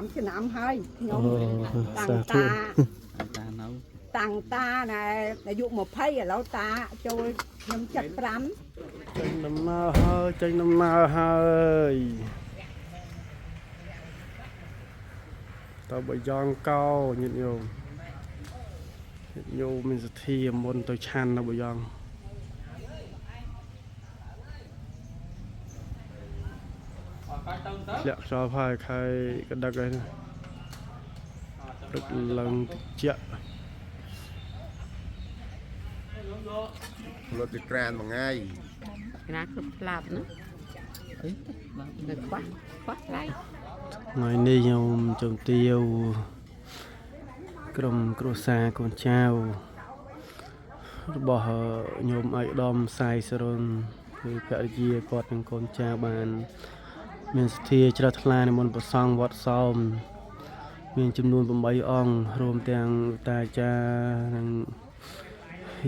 75ឆ្នាំហើយខ្ញុំ អូ តាំង សាធុ តា តានៅ តាំងតាណែអាយុ20ឥឡូវតាចូលខ្ញុំ75 ចេញដំណើរហើយចេញដំណើរហើយទៅបយ៉ងកោញាតិញោមញាតិញោមមានសទ្ធាមុនទៅឆាន់នៅបយ៉ងធ្លាក់ខ្យល់ផាយខែកដឹកហើយណាព្រឹកឡើងតិច លត់ទៅក្រានមួយថ្ងៃ ណាគ្រប់ស្លាប់ណា អី នៅខ្វះខ្វះថ្លៃ ថ្ងៃនេះខ្ញុំជំទាវក្រុមគ្រួសារកូនចៅរបស់ញោមឯកឧត្តមសាយសរុនគឺភរិយាគាត់និងកូនចៅបាន មានសទ្ធាជ្រះថ្លានិមន្តព្រះសង្ឃវត្តសោមមានចំនួន8អង្គរួមទាំងលោកតាអាចារ្យនិង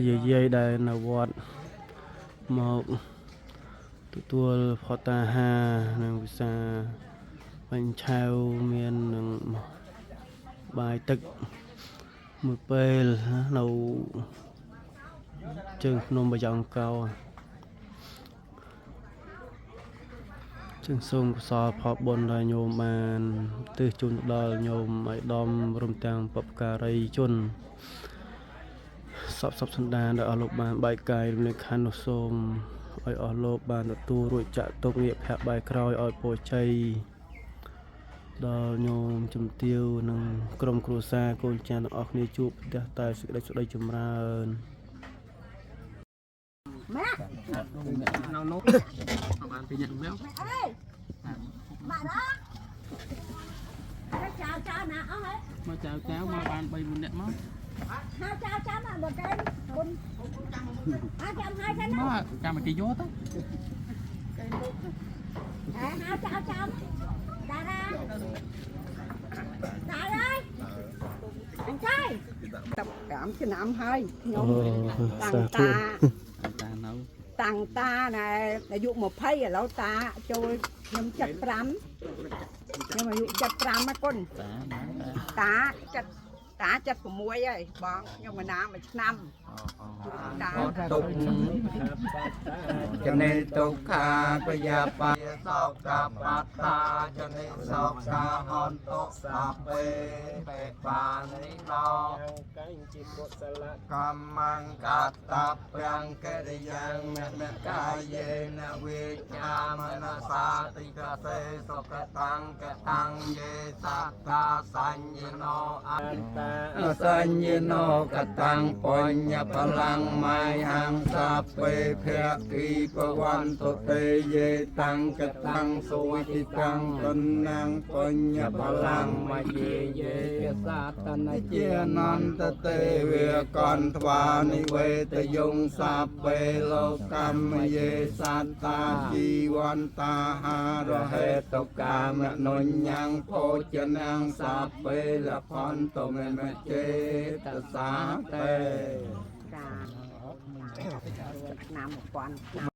យាយៗដែលនៅវត្តមកទទួលផត្តាហារនិងវិសា បាញ់ឆៅមាននឹងបាយទឹកមួយពេលណានៅជើងភ្នំបាយ៉ង់កោជើងសូមកុសលផលបុណ្យដែលញោមបានទិសជូនទៅដល់ញោមឯកឧត្តមរួមទាំងបព្វការីជនសពសពសន្តានដែលអស់លោកបានបែកកាយរំលែកខណ្ឌនោះសូមឲ្យអស់លោកបានទទួលរួចចាក់ទុកងាកភ័ក្របែកក្រោយឲ្យពរជ័យ ដល់ញោមជំទាវនិងក្រុមគ្រួសារកូនចៅទាំងអស់គ្នាជួបផ្ទះតែសេចក្តីសុខដីចម្រើន ម៉ាក់ នៅនោះបានពីអ្នកមក អើយម៉ាក់ណាចៅចៅណាអស់ហើយ មកចៅចៅមកបាន3 4នាក់មក ហៅចៅចៅមកបើកែគុណហៅចាំហើយសិនណា មកកម្មគេយកទៅ ហៅចៅចាំតារាតារាអញចៃ75ឆ្នាំហើយខ្ញុំ អូ តាំង សាធុ តា តានៅ តាំងតាណែអាយុ20ឥឡូវតាចូលខ្ញុំ75ខ្ញុំអាយុ75ហ្នឹងគុណ តា តាចិត្តតា76ហើយបងខ្ញុំកណាមួយឆ្នាំតា ទុកចនិទុក្ខាពយាបាសោកាបត្តាចនិសោកាហន្តុសាពេបេបានិណោកម្មង្កតព្រាំងកិរិយ៉ាងមកាយេនវិជ្ជាមនសាតិកសេសុកតាំងកតាំងយេសត្តាសញ្ញណោអសញ្ញណោកតាំងបញ្ញបលាំងមៃហង្សាពេភគីពវន្តតេយេតាំងកតាំងសុវិតិតាំងតនំបញ្ញបលាំងមយេយេសាតនជានន្តទេវកន្ទ្វានិវេតយងសាពេលោកម្មយេសត្តាជីវន្តាហារហេតុកាមនុញ្ញងភោជនាងសាពេលផន្តមេមចេតសាតេ តាឆ្នាំ1000